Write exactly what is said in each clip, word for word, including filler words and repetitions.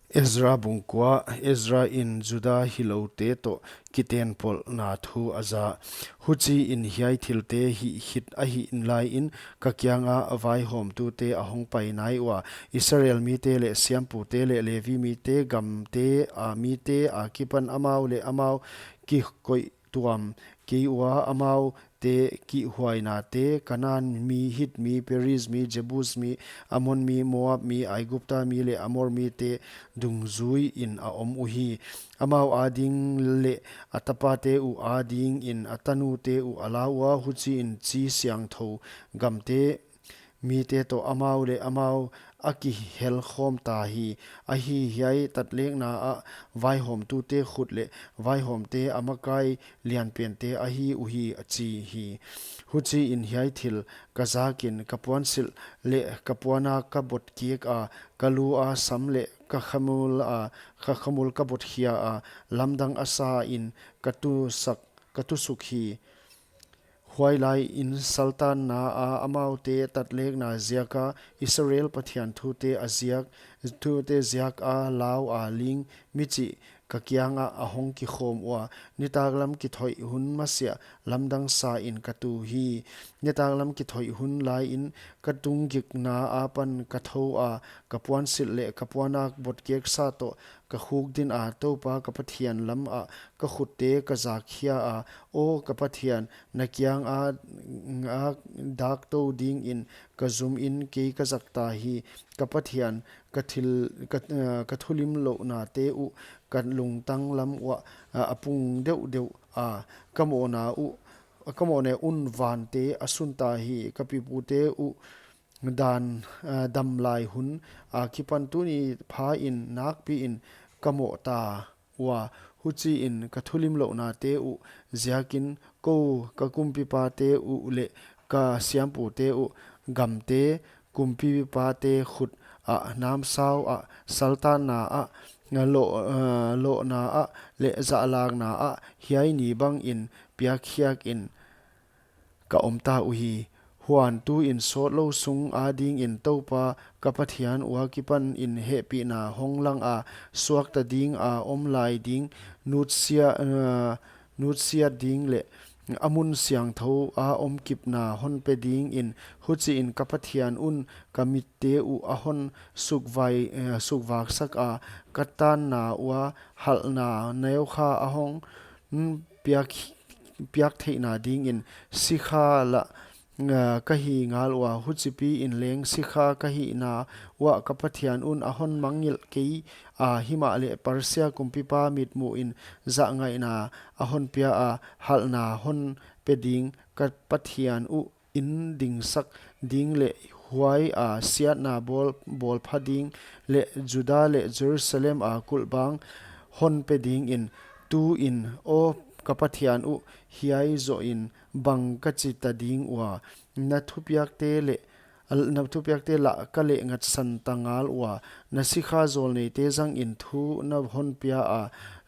Ezra bung kua. Ezra in Juda hiloute toh kitenpolhna thu a za. Huchiin hiai thilte hih khit ahih laiin ka kianga vaihawmtute a hongpai nai ua, Israel mite leh siampute leh Levi mite, gamte a mite akipan amau leh amau kikoih tuam kei ua, amaute kihhuainate, Kanan mi, Hit mi, Periz mi, Jebus mi, Amon mi, Moab mi, Aigupta mi leh Amor mite dungzuiin a om uhi. Amau ading leh a tapate uh adingin a tanute uh a la ua, huchiin chi siangthou gamte mite toh amau leh amau a kihelkhawm ta hi. Ahi, hiai tatlekna ah vaihawmtute khut leh vaihawmte a makai lianpente ahi uhi, a chi hi. Huchiin hiai thil ka zakin, ka puansilh leh ka puanak ka botkik a, ka lu a sam leh ka khamul a, ka khamul ka botkhia a, lamdang a sain ka tusak, ka tusuk hi. Huailaiin saltanna a amaute tatlekna ziaka Israel Pathian thute a ziak, thute ziak a lau a ling mi chih ka kiangah a hong kikhawm ua, nitaklam kithoih hun masiah lamdang sain ka tu hi. Nitaklam kithoih hun laiin ka tunggikna apan ka thou a, ka puansilh leh ka puanak botkik sa toh ka khukdin a, Toupa ka Pathian lamah ka khutte ka zakkhia a. Aw ka Pathian, na kianga, a dak tou dingin ka zumin kei ka zak ta hi. Ka Pathian, ka thil, ka, eh, ka thulimlouhnate uh ka lungtang lam uah, eh, a pung deuhdeuh a, ka mohna uh, ka mohna un vante a sun ta hi. Ka pipute uh dan, eh, damlai hun akipan tuni phain nakpiin ka moh ta ua, huchiin ka thulimlouhnate uh ziakin kou ka kumpipate uh leh ka siampute uh, gamte kumpipate khut ah, namsau ah, saltanna ah, loh, eh, lohna ah leh zahlakna ah hiai ni bangin piakkhiakin ka om ta uhi. Huan tuin sawtlou sung adingin Toupa ka Pathian ua kipanin hehpihna hong lang a, suakta ding a om lai ding, nutsia, eh, nutsiat ding leh a mun siangthou a omkipna hon pe dingin, huchiin ka Pathian un ka mitte uh a hon sukvai, eh, sukvaksak a, ka tanna ua halhna neukha a hong, mm, piak, piak theihna dingin sikha lah, ah, ka hi ngal ua, huchipiin leng sikha ka hihna uah ka Pathian un a hon mangngilh kei a, himahleh Persia kumpipa mitmuhin zahngaihna a hon pia a, halhna hon pe ding ka Pathian uh in dingsak ding leh huai a siatna bawl, bawlpha ding leh Juda leh Jerusalem a kulhbang hon pe dingin, tuin, aw ka Pathian uh, hiai zohin bang ka chi ta ding ua, na thupiakte leh, na thupiakte lah ka lehngatsan ta ngal ua, na sikha zawlneite zangin thu na hon pia a,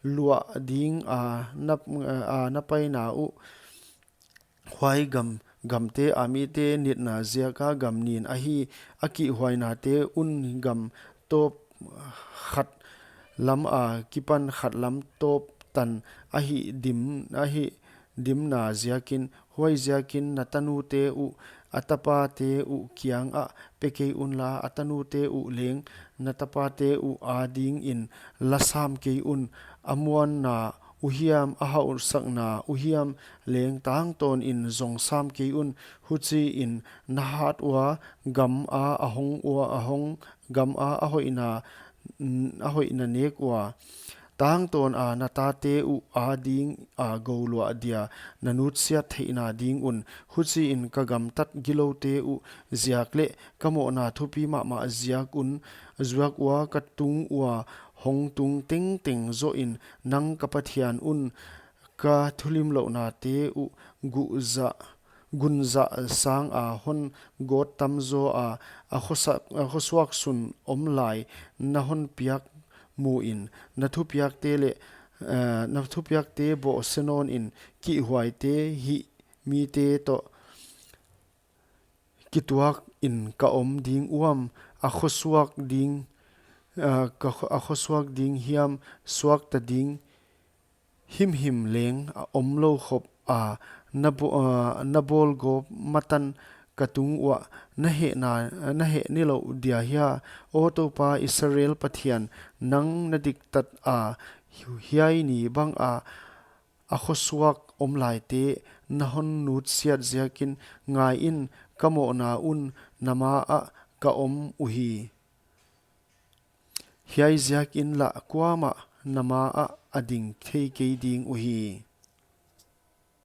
luah ding a na, a na paina uh, huai gam, gamte a mite nitna ziaka gam nin ahi, a kihhuainate un gam tawp khat lam akipan khat lam tawp tan ahi dim, ahi dimna ziakin, huaiziakin na tanute uh a tapate uh kiangah pe kei unla, a tanute uh leng na tapate uh adingin la sam kei un, a muanna uhiam, a hauhsakna uhiam leng tangtawnin zong sam kei un, huchiin na hat ua, gam a a hong ua, a hong, gam a a hoihna, a hoihna nek ua, tangtawn a na tate uh ading a gouluah dia na nutsiat theihna ding un, huchiin ka gamtat giloute uh ziak leh ka mohna thupi mahmah ziak un, zuak ua ka tung ua hong tung tengteng zohin, nang ka Pathian un ka thulimlouhnate uh guhzah, gunzah sang a hon gawt tamzaw a, a khosa, a khosuak sun om lai na hon piak muin, na thupiakte leh, eh, na thupiakte bawhse nawnin kihhuaite hih mite toh kituakin ka om ding uam, a khosuak ding, a khosuak ding hiam, suakta ding himhim leng a omlou khop a, na bawlgawp matan ka tunguah na heh nilouh dia hia? Aw Toupa Israel Pathian, nang na diktat a, hiai ni banga a khosuak omlaite na hon nutsiat jiakin, ngaiin, ka mohna un na maah ka om uhi; hiai jiakin lah kuamah na maah a ding theikei ding uhi.